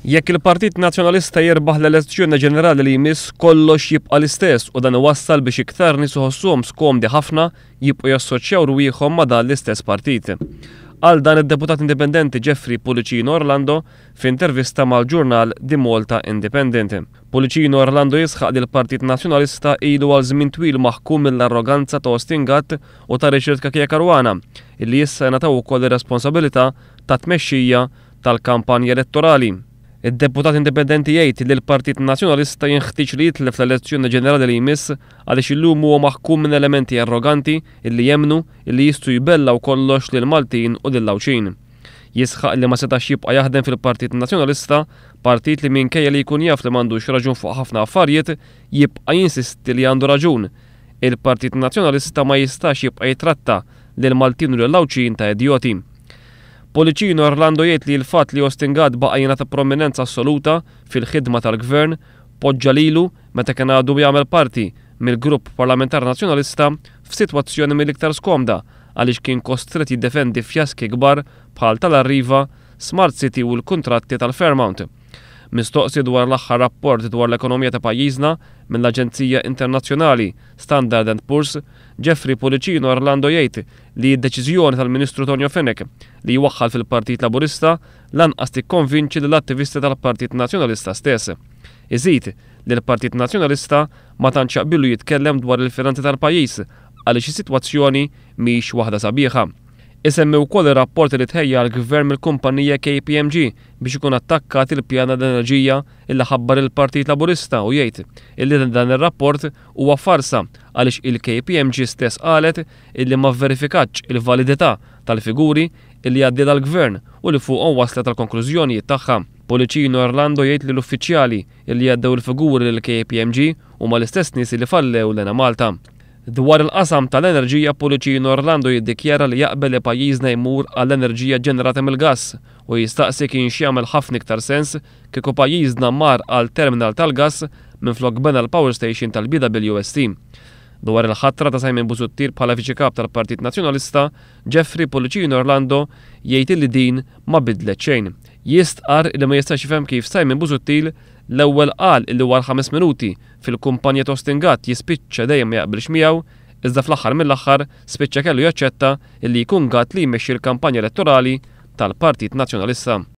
Jekk il-Partit Nazzjonalista jirbaħ l-elezzjoni ġenerali li jmiss, kollox jibqa' l-istess u dan iwassal biex iktar nies iħossuhom skomdi ħafna jibqgħu jassoċjaw rwieħhom ma' dan l-istess partit. Qal dan id-Deputat Indipendenti Jeffrey Pullicino Orlando f'intervista mal-ġurnal The Malta Independent. Pullicino Orlando jisħaq li l-Partit Nazzjonalista ilu għal żmien twil maħkum mill-arroganza ta' Austin Gatt u ta' Richard Cachia Caruana illi issa ingħataw ukoll ir-responsabilità tat-tmexxija tal-kampanja elettorali. Id-deputat indipendenti jgħid li l-Partit Nazzjonalista jinħtieġ li jitlef l-elezzjoni ġenerali li jmiss għaliex illum huwa maħkum minn elementi arroganti illi jemmnu illi jistgħu jbellgħu kollox lill-Maltin u lill-Għawdxin. Jisħaq li ma setax jibqa' jaħdem fil-Partit Nazzjonalista, partit li minkejja li jkun jaf li m'għandux raġun fuq ħafna affarjiet, jibqa' jinsisti li għandu raġun. Il-Partit Nazzjonalista ma jistax jibqa' jittratta lill-Maltin u lill-Għawdxin ta' idjoti. Pullicino Orlando jgħid li l-fatt li Austin Gatt baqa' jingħata prominenza assoluta fil-ħidma tal-Gvern poġġa lilu, meta kien għadu jagħmel parti mill-Grupp Parlamentari Nazzjonalista, f'sitwazzjoni mill-iktar skomda għaliex kien kostrett jiddefendi fjaski kbar bħal tal-Arriva, Smart City u l-kuntratti tal-Fairmount. Mistoqsi dwar l-aħħar rapport dwar l-ekonomija ta' pajjiżna mill-aġenzija internazzjonali Standard and Poor's, Jeffrey Pullicino Orlando jgħid li d-deċiżjoni tal-Ministru Tonio Fenech li jwaħħal fil-Partit Laburista lanqas tikkonvinċi lill-attivisti tal-Partit Nazzjonalista stess. Iżid li l-Partit Nazzjonalista ma tantx jaqbillu jitkellem dwar il-finanzi tal-pajjiż għaliex is-sitwazzjoni mhix waħda sabiħa. Isemmi wkoll ir-rapport li tħejja għall-Gvern mill-kumpanija KPMG biex ikun attakkat il-pjan għall-enerġija illi ħabbar il-Partit Laburista u jgħid illi dan ir-rapport huwa farsa għaliex il-KPMG stess qalet illi ma vverifikatx il-validità tal-figuri illi għaddielha l-Gvern u li fuqhom waslet għall-konklużjonijiet tagħha. Pullicino Orlando jgħid li l-uffiċjali illi għaddew il-figuri lill-KPMG huma l-istess nies illi fallew l-Enemalta. Dwar il-qasam tal-enerġija Pullicino Orlando jiddikjara li jaqbel li pajjiżna jmur għall-enerġija ġġenerata mill-gass u jistaqsi kienx jagħmel ħafna iktar sens kieku pajjiżna mar għal terminal tal-gass minflok bena l-power station tal-BWST. Dwar il-ħatra ta' Simon Busuttil bħala Viċi Kap tal-Partit Nazzjonalista, Jeffrey Pullicino Orlando jgħid illi din ma bidlet xejn. Jistqarr illi ma jistax jifhem kif Simon Busuttil l-ewwel qal illi wara ħames minuti fil-kumpanija ta' Austin Gatt jispiċċa dejjem ma jaqbilx miegħu, iżda fl-aħħar mill-aħħar spiċċa kellu jaċċetta illi jkun Gatt li jmexxi l-kampanja elettorali tal-Partit Nazzjonalista.